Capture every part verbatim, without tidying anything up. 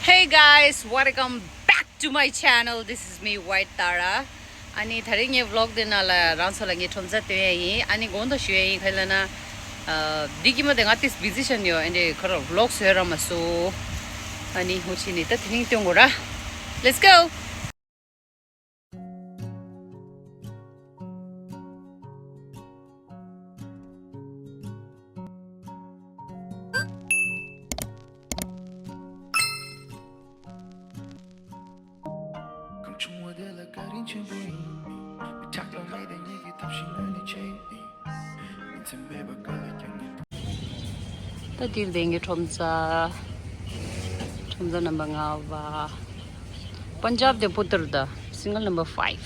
Hey guys, welcome back to my channel. This is me, White Tara. ཨ་ནི་དེ་རིང་ངའི་vlog་འདི་ནང་ལ་རང་ཚོ་ལ་ངའི་ཁྲོམ་རྩ་སྟོན་ཡ་ཡིན། ཨ་ནི་གོང་དུ་ཞུ་ཡ་ཡིན། ག་ལ་ན། ཨ། འདི་གི་མ་དེ་ང་ཏིས་busy་ཤན་ཡོད། ཨ་ནི་ཁོ་རང་vlog་བཟོས་ར་མ་སོ། ཨ་ནི་ཧུ་ཆི་ནི་ད་དེ་རིང་སྟོན་དགོས་ར། Let's go. ད་འདིར་བསྡད་མཁན་ཁྲོམ་རྩ། ཁྲོམ་རྩ་number ལྔ་པ། Punjab de Putra da single number five.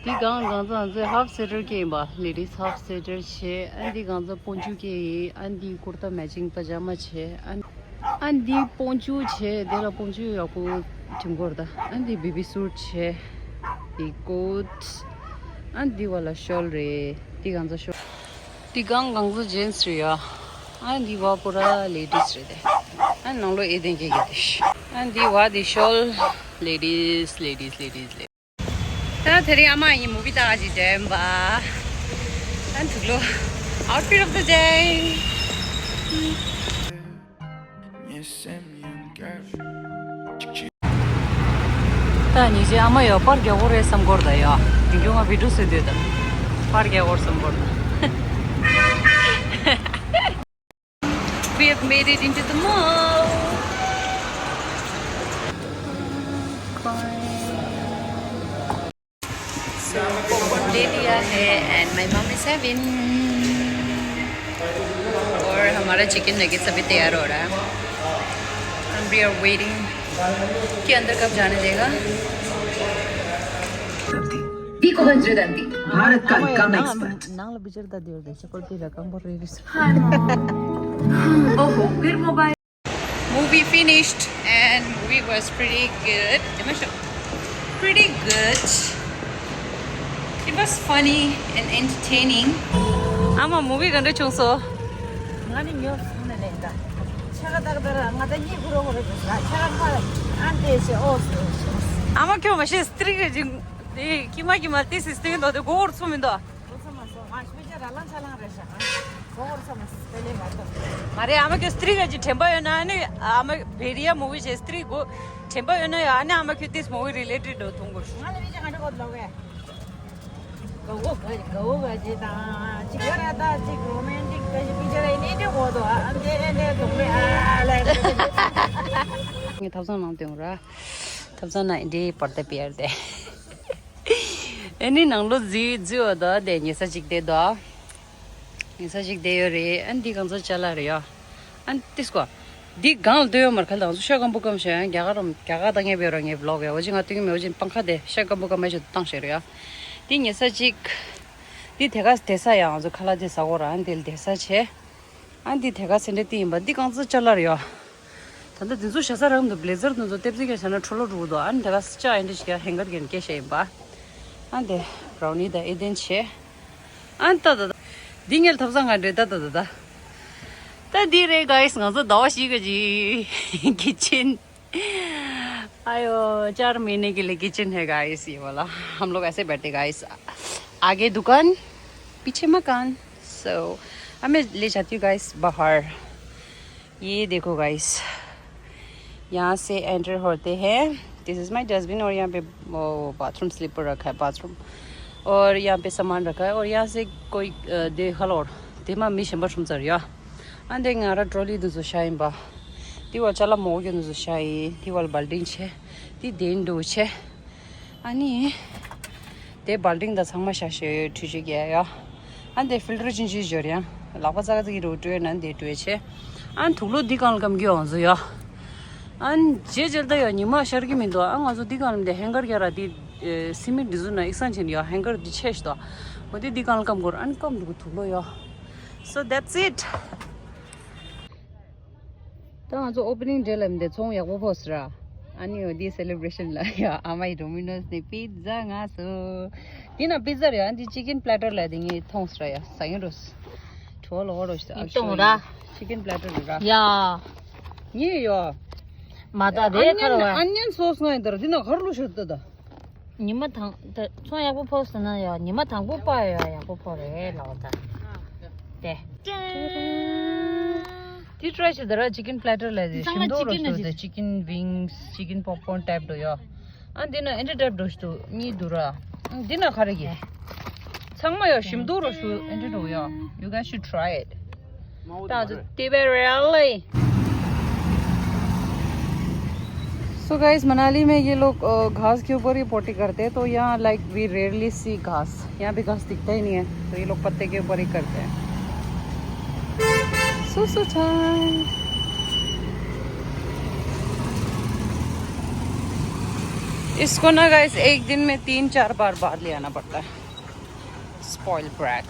འདི་གང་གང་ཚང་ཚེ་half sweater་སྐྱེས་ཡིན་པ། Ladies half sweater་བྱས། ཨ་འདི་གང་ཚང་པོན་ཅུ་སྐྱེས་ཡིན། ཨ་འདི་ཀུར་ཏ་matching་པ་ཇ་མ་བྱས། ཨ་ཨ་འདི་པོན་ཅུ་བྱས། དེ་ལ་པོན་ཅུ་ཡག་པོ་དྲིམ་གོར་ད། ཨ་འདི་baby suit་བྱས། འདི་coat། ཨ་འདི་བ་ལ་ཤོལ་རེད། འདི་གང་ཚང་ཤོལ། འདི་གང་གང་ཚང་gents་རེད་ཡ། ཨ་འདི་བ་པོ་ར་ladies་རེད་དེ། ཨ་ནང་ལོ་ཨེ་ཏན་སྐྱེས་ཀྱི་དེ། ཨ་འདི་བ་འདི་ཤོལ། Ladies, ladies, ladies, ladies. ད་དེ་རིང་ཨ་མ་ཡིན་movie་ལྟ་ག་ཅིག་འགྲན་པ། ཨ་དུག་ལོ། Outfit of the day. ད་ཉི་ཅི་ཨ་མ་ཡོད་པར་རྒྱ་གོ་རེད་བསམ་གོར་ད་ཡ། ཡིན་རྒྱུ་ང་video་བཟོས་འདོད་ད། པར་རྒྱ་གོར་བསམ་གོར་ད། We have made it into the mall. So, popcorn ले लिया है and my mom is having. और हमारा chicken nuggets अभी तैयार हो रहा है। And we are waiting कि अंदर कब जाने देगा। दीपक वज्रदंती, भारत का गम एक्सपर्ट। ནང་ལ་བི་ཅར་ད་དེ་ཡོད་དེ་ཤ་ཀོལ་དེ་ལ་གང་པོ་རེ་རེ་སོ། ओहो, फिर mobile. Movie finished and movie was pretty good. Pretty good. It was funny and entertaining. ཨ་མ་movie་ག་འདྲ་བྱུང་སོང་། ང་ནི་ཉོབ་སོང་ནས་ལེན་ད། ཆ་ག་ཏག་ཏག་ང་ད་གཉིད་ཁུག་རོགས་རེད་ཟེར། ཆ་ག་ཕ་ཨ་འདྲས་ཞེས་ཨོ་ཟེར་ཞེས། ཨ་མ་ཁྱོད་མ་ཤེས་སི་ཏྲི་ག་ཅིག་དེ་ཀྱི་མ་ཀྱི་མ་ཏི་སི་སྟེང་དོ་དེ་མགོ་བོར་ཚུགས་མི་འདུག་མགོ་ཚུགས་མ་སོང་། ང་ཤུ་ཅ་ར་ལང་ཆ་ལང་རེད་ཤག་མགོ་བོར་ཚུགས་མ་སོང་། དེ་ལས་མ་གཏོགས། མ་རེད། ཨ་མ་ཁྱོད་སི་ཏྲི་ག་ཅིག་དྲན་པ་ཡོད་ན། ཨ་ནི་ཨ་མ་བེ་རི་ཡ་movie་བྱས་སི་ཏྲི་གོ་དྲན་པ་ཡོད་ན་ཡ། ཨ་ནི་ཨ་མ་ཁྱོད་ཏིས་movie་related་འགྲོ་ཐུང་གོ་ང་ལ་བི་ཅ་ག་འདྲ་གོ་ལོ་གས། གའུ་ག་གའུ་ག་ཅི་དང་ཅི་ག་ར་ད་ཅི་རོ་མན་ཊིག་ག་ཅི་པི་ཅར་ཨེ་ནི་འདྲ་གོ་དོ། ཨ་འདྲ་ཨེ་འདྲ་དུང་རེ་ཨ་ལེ། ངས་ཐབ་ཚང་ནང་སྟོན་ར། ཐབ་ཚང་ནང་འདྲའི་པར་ཏ་པེར་དེ། ཨེ་ནི་ནང་ལོ་རྫི་རྫི་བ་དོ་དེ་ཉེ་ས་ཅིག་དེ་དོ། ཉེ་ས་ཅིག་དེ་ཡོད་རེད། ཨ་འདི་གང་ཚོ་ཅ་ལག་རེད་ཡ། ཨ་ཏིས་ཀོ། འདི་གང་ལ་སྟོན་ཡོད་མར་ཁ་ལ་ང་ཚོ་ཤ་སྐམ་པོ་སྐམ་ཤ་ཡང་རྒྱ་གར་རྒྱ་གར་ད་ངས་བེ་ར་ངས་vlog་ཡ་འོ་ཅི་ང་སྟོན་གི་མེད། འོ་ཅི་པང་ཁ་དེ་ཤ་སྐམ་པོ་སྐམ་མ་ཤ་བཏང་ཤེས་རེད་ཡ། འདི་ཉེ་ས་ཅིག་འདི་དེ་ག་དེ་ས་ཡ་ང་ཚོ་ཁ་ལ་དེ་ས་གོ་ར། ཨ་འདི་དེ་ས་ཆེ། ཨ་འདི་དེ་ག་སེ་འདྲ་ཏི་ཡིན་པ། འདི་གང་ཚོ་ཅ་ལག་རེད་ཡ། ད་ལྟ་འདི་ཚོ་ཤ་ས་རང་དུ་blazer་དེ་ཚོ་ཏེབ་ཙི་ག་ཤ་ན་འཕྲོ་ལོ་རུ་དོ། ཨ་འདི་ག་ཅ་ཨ་འདྲ་ཞིག་ཡ་hanger་གན་སྐད་ཤ་ཡིན་པ། ཨ་འདི་brownie་ད་ཨེ་ཏན་ཆེ། ཨ་ད་ད་ད། འདི་ངའི་ཐབ་ཚང་ང་འདྲེ་ད་ད་ད་ད། ད་འདི་རེད་guys། ང་ཚོ་ཟླ་བ་བཞི་ག་ཅི་kitchen। आयो, चार महीने के लिए किचन है गाइस ये वाला। हम लोग ऐसे बैठते गाइस। आगे दुकान, पीछे मकान। So, अब मैं ले जाती हूँ गाइस बाहर। ये देखो गाइस, यहाँ से एंटर होते हैं। This is my dustbin। और यहाँ पे वो बाथरूम स्लिपर रखा है, बाथरूम। और यहाँ पे सामान रखा है। और यहाँ से कोई अ, दे हलोर दे मा मी शंबर सुम चर या। ཨ་འདི་ང་ར་trolley་དེ་ཚོ་ཤ་ཡིན་པ། དེ་བ་ཅ་ལག་མོ་གི་དེ་ཚོ་ཤ་ཡིན། དེ་བ་བལ་ཏིང་ཆེ། དེ་དེ་འགྲོ་ཆེ། ཨ་ནི། དེ་བལ་ཏིང་ད་ཚང་མ་ཤ་ཤེ་ཡོད་ཁྲུས་ཆུ་རྒྱག་ཡ། ཨ་འདི་ཕིལ་ཏར་ཅིན་ཅི་འབྱོར་ཡ། ལག་པ་ཙག་ཙིག་རུ་སྤྲོད་ན་འདི་སྤྲོད་ཆེ། ཨ་དུག་ལོག་འདི་གང་ལ་སྐམ་གི་ཡོང་ཚོ་ཡ། ཨ་རྗེས་ཇལ་ད་ཡ་ཉི་མ་ཤར་གི་མི་འདུག་ཨ་ང་ཚོ་འདི་གང་ལ་འདི་hanger་རྒྱག་ར་འདི། སི་མི་འདི་ཚོ་ན་ཨིག་སང་ཆེན་ཡ་hanger་འདི་ཆེ་ཤི་ཏོ། འོ་འདི་འདི་གང་ལ་སྐམ་གོ་ར། ཨ་ནི་སྐམ་འདུག་དུག་ལོག་ཡ། So that's it. ད་ང་ཚོ་opening day་ལ་འདི་ཚོང་ཡག་པོ་ཕོག་སོང་ར། ཨ་ནི་འོ་འདི་celebration་ལ་ཡ་ཨ་མའི་Domino's་ནས་pizza་ང་སོ། འདི་ན་པི་ཛ་རེད་ཨ། འདི་ཅི་ཀིན་པི་ལེ་ཊར་ལ་དེ་ངས་མཐོང་སོང་ར་ཡ། ཟ་ཡིན་རོ། བྲོ་ལོ་རོ་ཞིག་ཨ་ཤོ་ཡིན། ཅི་ཀིན་པི་ལེ་ཊར་རེད་ར། ཡ། ངས་ཡོ། མ་ད་དེ་ཁ་ར་བ། ཨ་ནི་སོ་སོ་ཡིན་དར་འདི་ན་གར་ལུ་ཤོར་ཏུ་ད། ཉི་མ་དང་ད་ཚོང་ཡག་པོ་ཕོག་སོང་ན་ཡ། ཉི་མ་དང་པོ་པ་ཡ་ཡག་པོ་ཕོག་རེད་ལ་བ་ད། དེ། དེ་ཊི་རའི་ཞིག་དར་ཅི་ཀིན་པི་ལེ་ཊར་ལ་དེ་ཞིམ་མདོག་རོ་ཞིག་དེ་ཅི་ཀིན་ཝིང་སི་ཅི་ཀིན་པོབ་ཀོརན་ཊའིབ་འགྲོ་ཡོ། ཨ་འདི་ན་ཨེ་འདྲ་ཊའིབ་འགྲོ་ཞིག་འདུག་གཉིས་འདུག་ར། འདི་ན་ག་རེ་གི། ཚང་མ་ཡོ་ཞིམ་མདོག་རོ་ཞིག་ཨེ་འདྲ་འགྲོ་ཡོ། You guys should try it. That's the really. So guys, Manali में ये लोग अ, घास के ऊपर ही पोटी करते हैं, तो यहाँ लाइक वी रेयरली सी घास, यहाँ भी घास दिखता ही नहीं है, तो ये लोग पत्ते के ऊपर ही करते हैं। So so time. इसको ना गाइस एक दिन में तीन चार बार बाहर ले आना पड़ता है। Spoiled brat.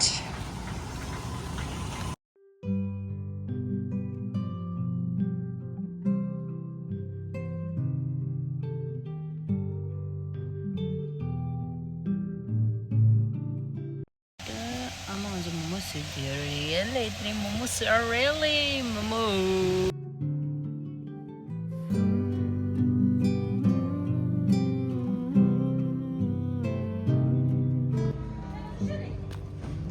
ཨ་མ་ང་ཚོ་མོ་མོ་ཟོས་ཟེར་རེད། ལས་དེ་རིང་མོ་མོ་ཟོས་རེད་ལས་མོ་མོ།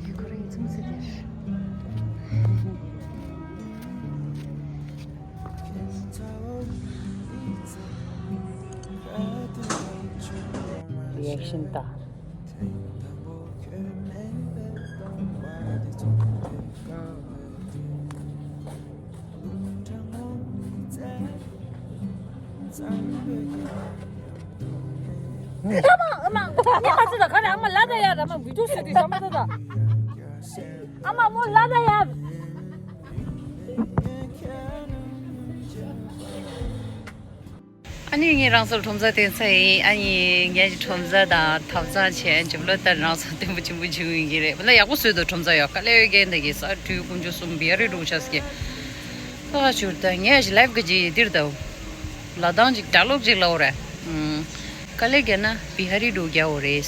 དེ་ཁོ་རང་ཡིན་ཙམ་ཟེར་དེར། རི་ཨེག་ཤན་ལྟ། ཨ་མ་ཨ་མ་ངས་ཁ་ཚིག་ད་ག་རེ་ཨ་མ་ལ་ད་ཡ། ཨ་མ་བི་ཌིའོ་བཟོས་ཏེ་ཤ་མ་ད་ད། ཨ་མ་མོ་ལ་ད་ཡ། ཨ་ནི་ངས་རང་ཚོར་ཁྲོམ་ས་བསྟན་ས་ཡིན། ཨ་ནི་ངས་ཀྱི་ཁྲོམ་ས་དང་ཐབ་ཚང་བྱས་འཇིབ་ལོ་ལྟར་རང་ཚོ་བརྟན་པོ་ཆེན་པོ་བྱུང་ཡིན་གྱི་རེད། ལ་ཡག་པོ་བཟོས་འདུག་ཁྲོམ་ས་ཡོད། དཀའ་ལས་ཡོད་མཁན་དེ་གི་ས་འབྲུ་དཀོན་མཆོག་གསུམ་བི་ཧ་རི་འགྲོ་ཆགས་ཀྱི། ལྷག་ཆུར་ད་ངས་ལའིབ་གི་ཅིག་འདིར་ད་ལ་དང་ཅིག་གྲྭ་ལོག་ཅིག་ལའོ་རེད། ཨུམ། དཀའ་ལས་བརྒྱབ་ན་བི་ཧ་རི་འགྲོ་རྒྱའོ་རེད།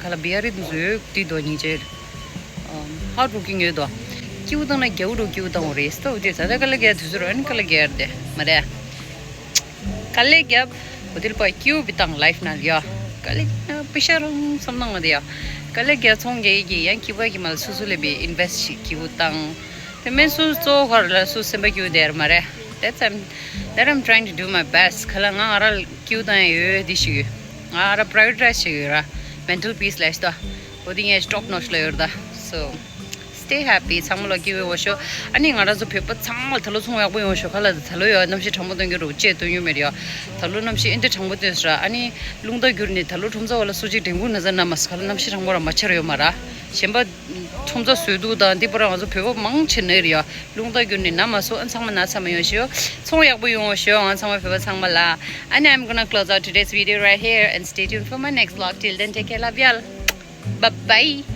ག་ལ་བི་ཧ་རི་འཛུལ་དུས་དོ་ཉིན་ཅེར། ཧར་འགྲོ་གི་ངེས་དོ། སྐྱིའུ་བཏང་ན་རྒྱའུ་འགྲོ་སྐྱིའུ་བཏང་འོ་རེད། སྟོབས་དེ་ད་ལྟ་དཀའ་ལས་བརྒྱབ་དུས་ཚོད་རོ་ཨ་ནི་དཀའ་ལས་བརྒྱབ་རེད་མ་རེད། དཀའ་ལས་བརྒྱབ། འོ་དེ་ལ་པ་སྐྱིའུ་བི་བཏང་ལའིབ་ན་ཡ། དཀའ་ལས་བརྒྱབ་པི་ཤ་རང་བསམ་ནང་མ་དེ་ཡ། དཀའ་ལས་བརྒྱབ་ཚོང་རྒྱག་གི་ཡང་སྐྱིད་པ་གི་མ་ལ་སུ་སུ་ལས་བི་ཨིན་ཝེ་སི་ཊི་ཞིག་སྐྱིའུ་བཏང་། དེ་མིན་སུ་གཙོ་བོ་ཁར་ལ་སུ་སེམས་པ་སྐྱིད་པོ་དེ་ཡར་མ་རེད། That's I'm that I'm trying to do my best. ཁ་ལ་ང་ང་ར་སྐྱིད་པོ་བཏང་ཡ་ཡོད་དེ་ཞིག་ཡོད། ང་ར་པ་རའི་ཡོ་རི་ཊའི་ཛི་བྱེད་ཀྱི་ཡོད་ར། Mental peace ལས་ཤི་ད། འོ་དེ་ངས་top notch ལ་ཡོད་ར་ད། So stay happy. ཚང་མ་ལ་སྐྱིད་པོ་ཡོང་ཤོག་ཨ་ནི་ང་ར་ཚོ་བོད་པ་ཚང་མ་ད་ལོ་ཚོང་ཡག་པོ་ཡོང་ཤོག་ཁ་ལ་ད་ལོ་ཡོད་གནམ་གཤིས་གྲང་མོ་གཏོང་གི་རུ་ཅེས་སྟོན་ཡོད་མེད་ཡ། ད་ལོ་གནམ་གཤིས་ཨེ་འདྲ་གྲང་མོ་སྟོན་སོང་ར། ཨ་ནི་རླུང་རྟ་བསྒྱུར་ནས་ད་ལོ་ཁྲོམ་ཚ་བ་ལ་སུ་གཅིག་འགྲན་ཁུར་ན་ཚ་ན་མ་སུ་ཁ་ལ་གནམ་གཤིས་གྲང་མོ་ར་མ་ཆར་ཡོད་མ་ར། གཞན་པ། ཁྲོམ་ཚ་བཟོས་འདུག་དང་འདི་པར་ང་ཚོ་བོད་པ་མང་ཆེ་ནི་རེད་ཡ། རླུང་རྟ་བསྒྱུར་ནས་ན་མ་སོ་ཨ་ཚང་མ་ན་ཚ་མ་ཡོང་ཤོག་ཚོང་ཡག་པོ་ཡོང་ཤོག་ང་ཚང་མ་བོད་པ་ཚང་མ་ལ། And I'm gonna close out today's video right here and stay tuned for my next vlog. Till then, take care. Love y'all. Bye bye.